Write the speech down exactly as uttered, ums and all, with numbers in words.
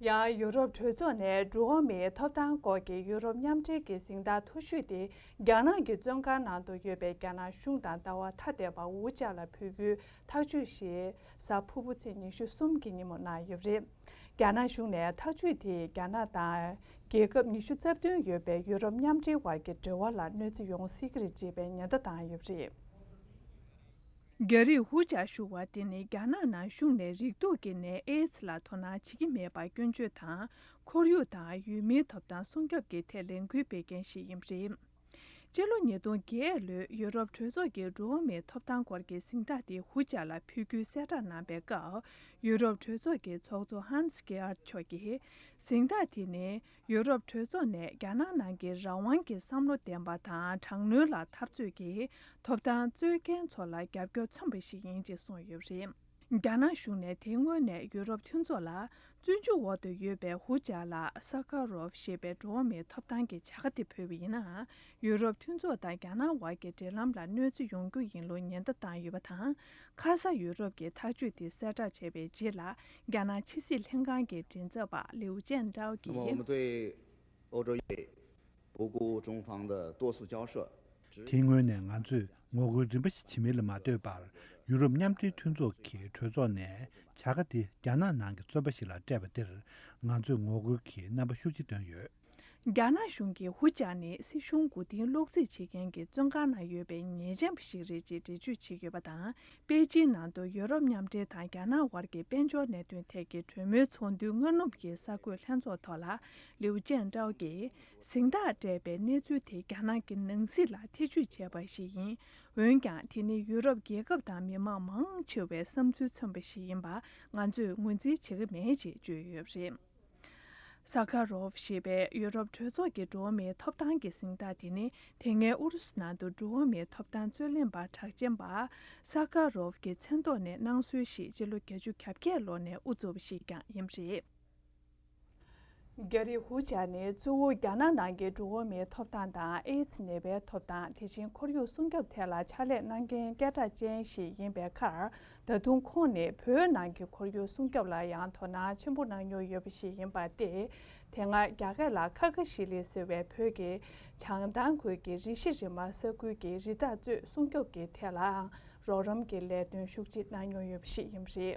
ཡང་ཡུ་རོབ་གྲོས་ཚོགས་ནས་འགྲོ་བ་མིའི་ཐོབ་ཐང་སྐོར་གྱི་ཡུ་རོབ་མཉམ་འབྲེལ་གྱི་གཟེངས་རྟགས་མཐོ་ཤོས་དེ་རྒྱ་ནག་གི་བཙོན་ཁང་ནང་དུ་ཡོད་པའི་རྒྱ་ནག་གཞུང་དང་ཟླ་བ་ཐ་དད་པ་ཧུ་ཅཱ་ལ་ཕུལ་རྒྱུའི་ཐག་གཅོད་ཞིག་གཟའ་ཕུར་བུ་ཚེས་ཉི་ཤུ་གསུམ་གྱི་ཉིན་མོ་གནང་ཡོད་པ་རེད། རྒྱ་ནག་གཞུང་ནས་ཐག་གཅོད་དེས་རྒྱ་ནག་དང་རྒྱལ་ཁབ་ཉི་ཤུ་རྩ་བདུན་ཡོད་པའི་ཡུ་རོབ་མཉམ་འབྲེལ་བར་གྱི་འབྲེལ་བ་ལ་གནོད་འཚེ་ཡོང་སྲིད་ཀྱི་རེད་ཅེས་པའི་ཉེན་བརྡ་བཏང་ཡོད་པ་རེད། རྒྱ་རིགས་ཧུ་ཅཱ་ཞུ་བ་དེ་ནི་རྒྱ་ནག་ནང་བཞུགས་ནས་རེག་དུག་གི་ནད་ཨེ་ཙི་ལ་དོ་སྣང་བྱེད་ཀྱི་མེད་པར་སྐྱོན་བརྗོད་དང་། ཁོར་ཡུག་དང་ཡུལ་མིའི་ཐོབ་ཐང་སྲུང་སྐྱོབ་ཀྱི་ཐད་ལས་འགུལ་སྤེལ་མཁན་ཞིག་ཡིན་པ་རེད། སྤྱི་ལོ་ཉིས་སྟོང་བརྒྱད་ལོའི་ཡུ་རོབ་གྲོས་ཚོགས་ཀྱི་འགྲོ་བ་མིའི་ཐོབ་ཐང་སྐོར་གྱི་གཟེངས་རྟགས་དེ་ཧུ་ཅཱ་ལ་ཕུལ་རྒྱུའི་གསལ་བསྒྲགས་གནང་པའི་སྐབས། ཡུ་རོབ་གྲོས་ཚོགས་ཀྱི་ཚོགས་གཙོ་ཧན་སི་ཀེ་ཨར་མཆོག་གིས། གཟེངས་རྟགས་དེ་ནི་ཡུ་རོབ་གྲོས་ཚོགས་ནས་རྒྱ་ནག་ནང་གི་རང་དབང་གི་བསམ་བློ་ལྡན་པ་དང་། དྲག་གནོན་ལ་འཐབ་རྩོད་ཀྱི་ཐོབ་ཐང་རྩོད་མཁན་ཚོ་ལ་རྒྱབ་སྐྱོར་མཚོན་པ་ཞིག་ཡིན་ཅེས་གསུངས་ཡོད་པ་རེད། རྒྱ་ནག་གཞུང་ནས་དེ་སྔོན་ནས་ཡུ་རོབ་མཐུན་ཚོགས་ལ་བཙོན་འཇུག་འོག་ཏུ་ཡོད་པའི་ཧུ་ཅཱ་ལ་ས་ཁ་རོབ་ཞེས་པའི་འགྲོ་བ་མིའི་ཐོབ་ཐང་གི་བྱ་དགའ་དེ་ཕུལ་བ་ཡིན་ན། ཡུ་རོབ་མཐུན་ཚོགས་དང་རྒྱ་ནག་དབར་གྱི་འབྲེལ་ལམ་ལ་གནོད་འཚེ་ཡོང་རྒྱུ་ཡིན་ལུགས་ཉེན་བརྡ་བཏང་ཡོད་པ་དང་། ཁ་ས་ཡུ་རོབ་ཀྱིས་ཐག་གཅོད་དེ་གསལ་བསྒྲགས་བྱས་པའི་རྗེས་ལ། རྒྱ་ནག་ཕྱི་སྲིད་ལྷན་ཁང་གི་མགྲིན་ཚབ་པ་ལིའུ་ཅན་ཀྲའོ་གིས། 那么我们对欧洲也不顾中方的多次交涉， དེ་སྔོན་ནས་ང་ཚོས་ངོ་རྒོལ་རིམ་པ་ཞིག་བྱེད་མིན་ལ་མ་ལྟོས་པར། ཡུ་རོབ་མཉམ་འབྲེལ་མཐུན་ཚོགས་ཀྱི་གྲོས་ཚོགས་ནས་བྱ་དགའ་དེ་རྒྱ་ནག་ནང་གི་བཙོན་པ་ཞིག་ལ་སྤྲད་པ་དེར། ང་ཚོས་ངོ་རྒོལ་གྱི་རྣམ་པ་ཤུགས་ཆེ་བཏོན་ཡོད། རྒྱ་ནག་གཞུང་གིས་ཧུ་ཅཱ་ནི་སྲིད་གཞུང་མགོ་རྟིང་སློག་རྩིས་བྱེད་མཁན་གྱི་བཙོན་ཁང་ནང་ཡོད་པའི་ཉེས་ཅན་པ་ཞིག་རེད་ཅེས་འགྲེལ་བརྗོད་བྱེད་ཀྱི་ཡོད་པ་དང་། པེ་ཅིན་ནང་དུ་ཡོ་རོབ་མཉམ་འབྲེལ་དང་རྒྱ་ནག་དབར་གྱི་དཔལ་འབྱོར་གནད་དོན་ཐད་ཀྱི་གྲོས་མོལ་ཚོགས་འདུའི་སྔ་ནུབ་ཀྱི་གསར་འགོད་ལྷན་ཚོགས་ཐོག་ལ། ལིའུ་ཅན་ཀྲའོ་གིས། གཟེངས་རྟགས་སྤྲད་པའི་གནས་ཚུལ་དེ་རྒྱ་ནག་གི་ནང་སྲིད་ལ་ཐེ་ཇུས་བྱས་པ་ཞིག་ཡིན། འོན་ཀྱང་། དེ་ནི་ཡུ་རོབ་རྒྱལ་ཁབ་དང་མི་དམངས་མང་ཆེ་བའི་བསམ་ཚུལ་མཚོན་པ་ཞིག་ཡིན་པ་ང་ཚོས་ངོས་འཛིན་བྱེད་ཀྱི་མེད་ཅེས་བརྗོད་ཡོད་པ་རེད། ས་ཁ་རོབ་ཞེས་པའི་ཡུ་རོབ་གྲོས་ཚོགས་ཀྱི་འགྲོ་བ་མིའི་ཐོབ་ཐང་གི་གཟེངས་རྟགས་དེ་ནི། དེ་སྔའི་ཨུ་རུ་སུ་ནང་དུ་འགྲོ་བ་མིའི་ཐོབ་ཐང་རྩོད་ལེན་པ་གྲགས་ཅན་པ་ས་ཁ་རོབ་ཀྱི་མཚན་ཐོག་ནས་གནང་སྲོལ་ཞིག་སྤྱི་ལོ་བརྒྱད་ཅུ་གྱ་བརྒྱད་ལོ་ནས་དབུ་བཙུགས་པ་ཞིག་ཀྱང་ཡིན་པ་རེད། རྒྱ་རིགས་ཧུ་ཅཱ་ནི་གཙོ་བོ་རྒྱ་ནག་ནང་གི་འགྲོ་བ་མིའི་ཐོབ་ཐང་དང་ཨེ་ཙི་ནད་པའི་ཐོབ་ཐང་། དེ་བཞིན་ཁོར་ཡུག་སྲུང་སྐྱོབ་ཐད་ལ་ཕྱག་ལས་གནང་མཁན་སྐད་གྲགས་ཅན་ཞིག་ཡིན་པའི་ཁར། ད་དུང་ཁོང་ནི་བོད་ནང་གི་ཁོར་ཡུག་སྲུང་སྐྱོབ་ལ་ཡང་དོ་སྣང་ཆེན་པོ་གནང་མྱོང་ཡོད་པ་ཞིག་ཡིན་པ་སྟེ། དེ་སྔ་རྒྱ་སྐད་ལ་ཁ་ཁ་ཤི་ལི་ཟེར་བའི་བོད་ཀྱི་བྱང་ཐང་ཁུལ་གྱི་རི་ཤི་རི་མ་ས་ཁུལ་གྱི་རི་དྭགས་གཙོད་སྲུང་སྐྱོབ་ཀྱི་ཐད་ལའང་རོགས་རམ་གྱི་ལས་དོན་ཤུགས་ཆེ་གནང་མྱོང་ཡོད་པ་ཞིག་ཡིན་པ་རེད།